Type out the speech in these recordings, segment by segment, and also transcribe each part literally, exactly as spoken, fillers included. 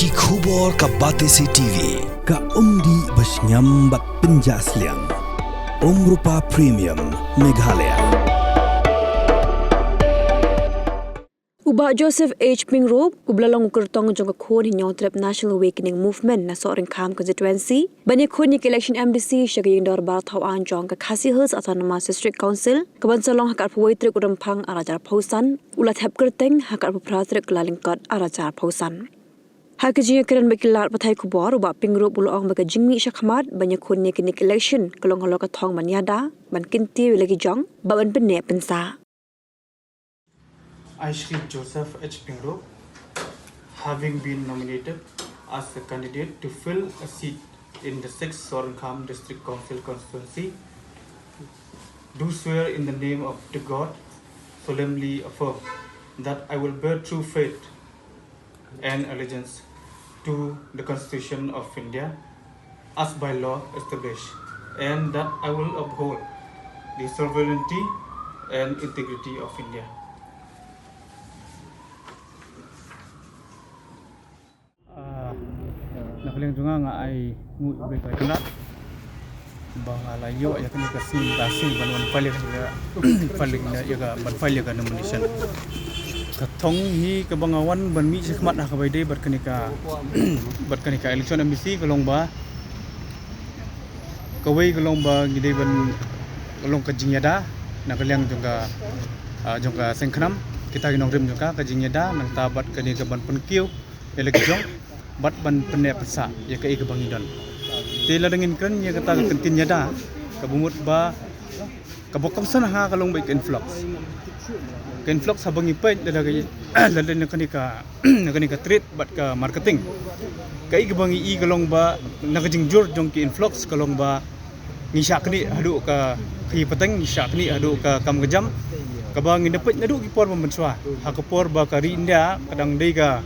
Ki khubor ka Batesi T V, ka umdih bashngiam bad pynjah sliang. Umrupa Premium, Meghalaya. U Bah Joseph H Pyngrope, uba la long u kyrtong jong ka khun Hynñiewtrep National Awakening Movement na Sohryngkham Constituency, ban ïakhun ïa ka election M D C sha ka Ïingdorbar Thawaiñ jong ka Khasi Hills Autonomous District Council, kaban sa long ha ka arphew wei tarik u Rymphang arhajar arphew san, u la thep kyrteng ha ka arphew phra tarik Kyllalyngkot arhajar arphew san. Ha ka jingïakren bad ki lad pathai khubor, u Bah Pyngrope u la ong ba ka jingmih shakhmat ban ïakhun ïa kane ka election ka long halor ka thong ban ïada, ban kyntiew ïa la ki jong, bad ban pynneh pynsah. I, Shri Joseph H Pyngrope, having been nominated as a candidate to fill a seat in the sixth Sohryngkham District Council constituency, do swear in the name of the God, solemnly affirm that I will bear true faith and allegiance to the Constitution of India as by law established, and that I will uphold the sovereignty and integrity of India. Ah, na ka liang jong nga, nga ai nguh ïa U Blei Trai Kynrad ba nga la ïoh ïa kane ka sngi, ka sngi ban wan file ïa ka, file ïa ka, ban file ïa ka nomination. Ka thong hi kaba nga wan ban mih shakhmat ha kaba ïadei bad kane ka, bad kane ka election M D C ka long ba, kawei ka long ba ngi dei ban, ka long ka jingïada na ka liang jong ka, ah, jong ka seng khnam, kita ki nongrim jong ka, ka jingïada, nangta bad kane ka ban pynkiew ïa la ki jong, bad ban pynneh pynsah ïa kaei kaba ngi don. Te lada ngin kren ïa kata ka kyntien ïada, kaba mut ba, kaba kongsan ha nga ka long ba ka influx. Ka influx haba ngi peit lada ka, lada na kane ka, na kane ka trade bad ka marketing. Kaei kaba ngi i ka long ba na ka jingjur jong ki influx ka long ba ngi shah knieh haduh ka khaïi pateng, ngi shah knieh haduh ka kam ka jam. Kaba ngi da peit naduh ki por ba mynshuwa, ha ka por ba ka ri India ka dang dei ka,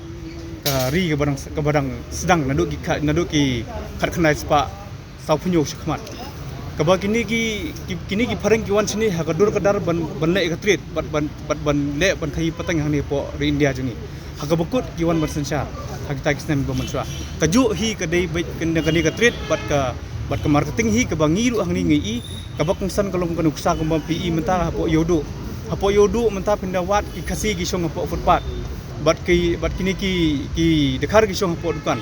ka ri kaba dang, kaba dang sdang naduh ki kha-, naduh ki khatkhyndai spah sawphew hynñiew shakhmat. Kaba kine ki, ki, kine ki phareng ki wan shane ha ka dur ka dar ban, ban leh ïa ka trade, bad ban, bad ban leh ban khaïi pateng hangne hapoh ri India jong ngi. Ha kaba kut ki wan ban synshar ha kita ki snem ba mynshuwa. Kajuh hi ka dei beit kane, kane ka trade bad ka, bad ka marketing hi kaba ngi ruh hangne ngi i, kaba kongsan ka long ka nuksa kumba phi i mynta hapoh Ïewduh. Hapoh Ïewduh mynta phin da wad ki Khasi ki shong hapoh footpath. Bad ki, bad kine ki, ki dkhar ki shong hapoh dukan.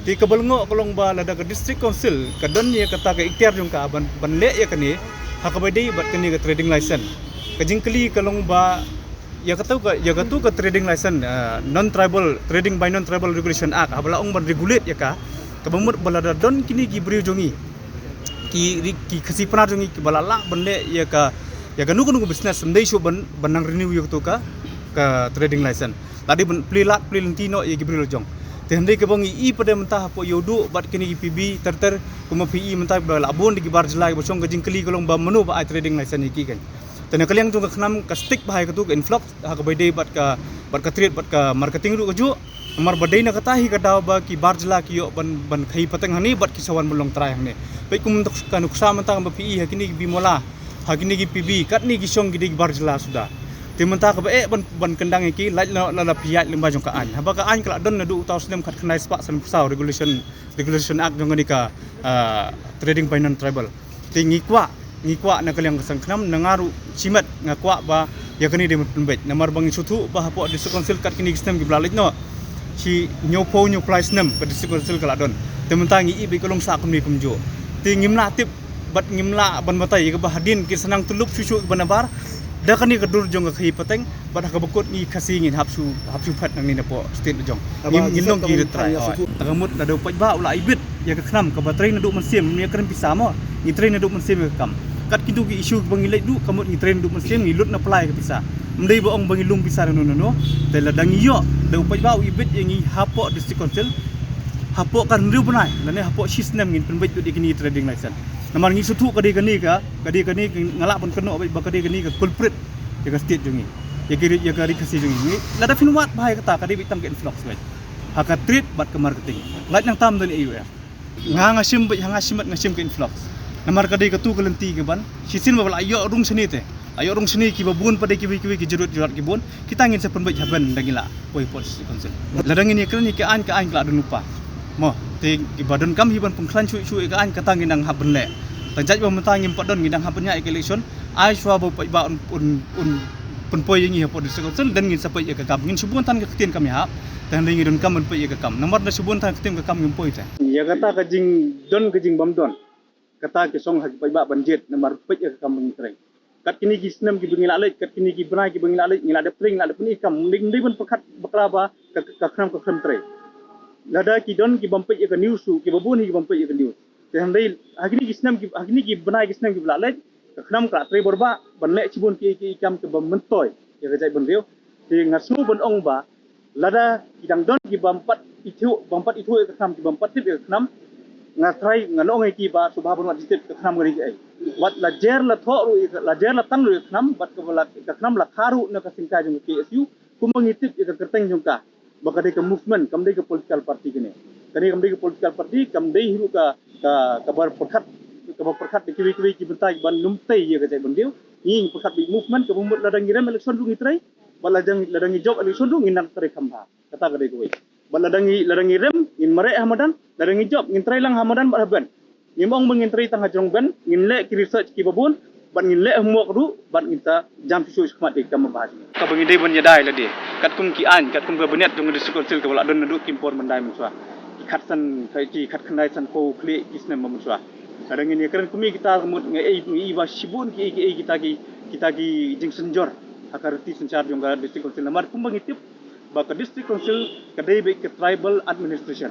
Te kaba lyngngoh ka long ba lada ka District Council ka don ïa kata ka iktiar jong ka ban, ban leh ïa kane ha kaba ïadei bad kane ka trading license. Ka jingkylli ka long ba ïa katu ka, ïa katu ka trading license, ah, non-tribal, Trading by Non-Tribal Regulation Act, haba la ong ban regulate ïa ka, kaba mut ba lada don kine ki briew jong ngi, ki ri-, ki Khasi Pnar jong ngi kiba la lah ban leh ïa ka, ïa kano kano ka business, ym dei shuh ban, ban nang renew ïa katu ka, ka trading license. La dei ban plie lad plie lynti noh ïa ki briew la jong. Te hynrei kaba ngi i pat mynta hapoh Ïewduh bad kine ki P B ter ter, kumba phi i mynta ba la bun de ki bar jylla kiba shong, ka jingkylli ka long ba mano ba ai trading license ïa ki kan. Te na ka liang jong ka khnam ka stick bha ïa katu ka influx ha kaba ïadei bad ka, bad ka trade bad ka marketing ruh kajuh. Namar ba dei na kata hi ka daw ba ki bar jylla ki ïoh ban, ban khaïi pateng hangne bad ki sa wan ban long trai hangne. Peit kum ka nuksa mynta kaba phi i ha kine ki Bimala, ha kine ki P B, katne ki shong ki dei ki bar jylla suda. Te mynta kaba eh ban, ban kyndang ïa ki, lait la, la, la phi ïaid lyngba jong ka aiñ. Haba ka aiñ ka la don naduh uta u snem khatkhyndai spah sanphew saw, Regulation, Regulation Act jong kane ka, ah, Trading by Non-Tribal. Te ngi kwah, ngi kwah na ka liang ka seng khnam, na nga ruh shimet nga kwah ba ïa kane dei ban pynbeit. Namar ba ngi sngewthuh ba hapoh District Council kat kine ki snem kiba la leit noh, shi hynñiewphew hynñiewphew lai snem ka District Council ka la don. Te mynta ngi i ba ka long sah kumne kumjuh. Te ngim lah tip bad ngim lah ban batai ïa kaba hadien ki sa nang tyllup shuh shuh kiba nabar da kane ka dur jong ka khaïi pateng. Bad ha kaba kut ngi Khasi ngin hap shu, hap shu phet nangne napoh state la jong. Ngim, ngin long ki ri trai. Te ka mut lada u paidbah u la ibit ïa ka khnam kaba trei naduh mynsiem, ngim ïa kren pisa mo, ngi trei naduh mynsiem ïa ka kam. Kat kito ki issue ba ngi leit duh, ka mut ngi trei naduh mynsiem, ngi lut na pla ïa ka pisa. Ym dei ba ong ba ngi lum pisa na no no no. Te lada ngi ïoh da u paidbah u ibit ïa ngi hapoh District Council, hapoh ka hynriew bnai lane hapoh shi snem ngin pynbeit lut ïa kine ki trading license. Namar ngi sngewthuh ka dei kane ka, ka dei kane ka, nga lah ban kynnoh beit ba ka dei kane ka culprit ïa ka state jong ngi, ïa ka ri, ïa ka ri Khasi jong ngi. Lada phin wad bha ïa kata, ka dei beit tang ka influx beit ha ka trade bad ka marketing. Lait nangta ym don ei ei ruh. Nga, nga shim beit, ha nga shimet nga shim ka influx. Namar ka dei katu ka lynti kaban shisien ba la ïoh rung shane te. Ayo rong sini kiba bun pat de kiwei kiwei ki jurut jurut ki bun. Kita ngin sa pynbeit ha ban da ngi la poi poi District Council. Lada ngin ïakren ïa ki aiñ ka aiñ ka la don lypa. Mo, te kiba donkam hi ban pynkhlaiñ shuh shuh ïa ka aiñ kata ngin dang hap ban leh. Tang jait ba mynta ngim pat don ngin dang hap ban ïa ka election. Ai shuwa ba paidbah un un un pynpoi ïa ngi hapoh District Council, then ngin sa peit ïa ka kam. Ngin shu bun than ka ktien kam ïahap. Tang dei ngi donkam ban peit ïa ka kam. Namar da shu bun than ka ktien ka kam ngim poi te. Ïa kata ka jingdon ka jingbymdon. Kata ki song ha ki paidbah ban jied namar peit ïa ka kam ba ngi trei. Kat kine ki snem kiba ngi la leit, kat kine ki bnai kiba ngi la leit, ngi la dep trei, ngi la dep pyni kam. Ym dei ban pyrkhat bakla ba ka, ka khnam ka khlem trei. Lada ki don ki bym peit ïa ka news shuh, kiba bun hi ki bym peit ïa ka news. Te hynrei ha kine ki snem ki, ha kine ki bnai ki snem kiba la leit, ka khnam ka la trei bor ba ban leh shibun ki, ki kam kiba myntoi ïa ka jaitbynriew. Te nga sngew ban ong ba lada ki dang don ki bym pat ithuh, bym pat ithuh ïa ka khnam, ki bym pat tip ïa ka khnam, nga trai, nga ong ïa ki ba sngewbha ban wad jingtip ka khnam ka dei kaei. Wat la jer la thoh ruh ïa ka, la jer la tang ruh ïa ka khnam, bad kaba la, ka khnam la kha ruh na ka syngkai jong ka K S U, kumba ngi tip ïa ka kyrteng jong ka ba ka dei ka movement, kam dei ka political party kane. Kane kam dei ka political party, kam dei hi ruh ka, ka, kaba pyrkhat, kaba pyrkhat da kiwei kiwei ki bynta ban nym tei ïa ka jaitbynriew. Ngi pyrkhat ba movement, kaba mut lada ngi rem election ruh ngi trei, bad lada, lada ngi jop election ruh ngin nang trei kham bha. Kata ka dei kawei. Bad lada ngi, lada ngi rem, ngin mareh ha madan, lada ngi jop, ngin trei lang ha madan bad ha bench. Ngim ong ba ngin trei tang ha jrong bench, ngin leh ki research kiba bun, bad ngin leh homework ruh, bad ngin sa jam shuh shuh shakhmat ïa ki kam ba bha. Kaba ngi dei ban ïada ïa lade. Katkum ki aiñ, katkum ka bynïat jong ka District Council kaba la don naduh ki por myndai mynshuwa. Ki khatsan, ki khatkhyndai sanphew khlieh ki snem ba mynshuwa. Lada ngin ïakren kum ïa kita ka mut nga ei, nga ei ba shibun ki ei, ki ei kita ki, kita ki jingsynjor ha ka riti synshar jong ka District Council. Namar kumba ngi tip, ba ka District Council ka dei beit ka tribal administration.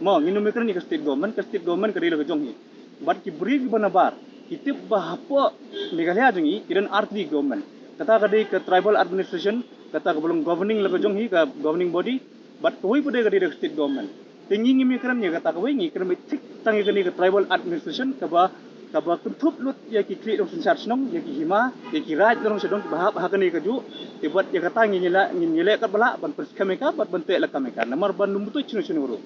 Mo, ngin ym ïakren ïa ka state government, ka state government ka dei la ka jong hi. Bad ki briew kiba nabar ki tip ba hapoh Meghalaya jong ngi ki don artylli government. Kata ka dei ka tribal administration, kata kaba long governing la ka jong hi, ka governing body. Bad kawei pat de ka dei da ka state government. Te ngi ngim ïakren ïa kata kawei, ngi kren beit thik tang ïa kane ka tribal administration kaba, kaba kynthup lut ïa ki khlieh long synshar shnong, ïa ki hima, ïa ki raid long sha dong kiba hap ha kane kajuh. Te bad ïa kata ngin ïaleh, ngin ïaleh katba lah ban pynskhem ïa ka bad ban teh lakam ïa ka. Namar ban ym butuit shano shano ruh.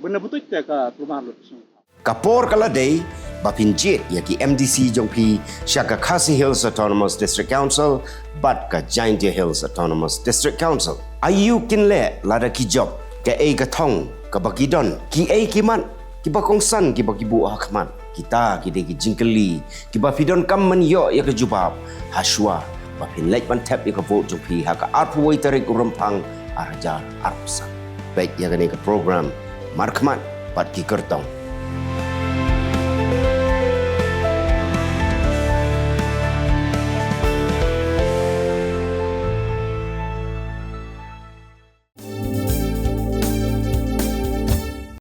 Ban ym butuit te ka kulmar lut shnong. Ka por ka la dei ba phin jied ïa ki M D C jong phi sha ka Khasi Hills Autonomous District Council bad ka Jaintia Hills Autonomous District Council. Aïu kin leh lada ki jop, kaei ka thong kaba ki don, kiei ki mat kiba kongsan kiba ki buh ha khmat? Kita ki dei ki jingkylli kiba phi donkam ban ïoh ïa ka jubab hashuwa ba phin leit ban thep ïa ka vote jong phi ha ka arphew wei tarik u Rymphang ar hajar arphew san. Peit ïa kane ka program Markhmat bad ki kyrtong.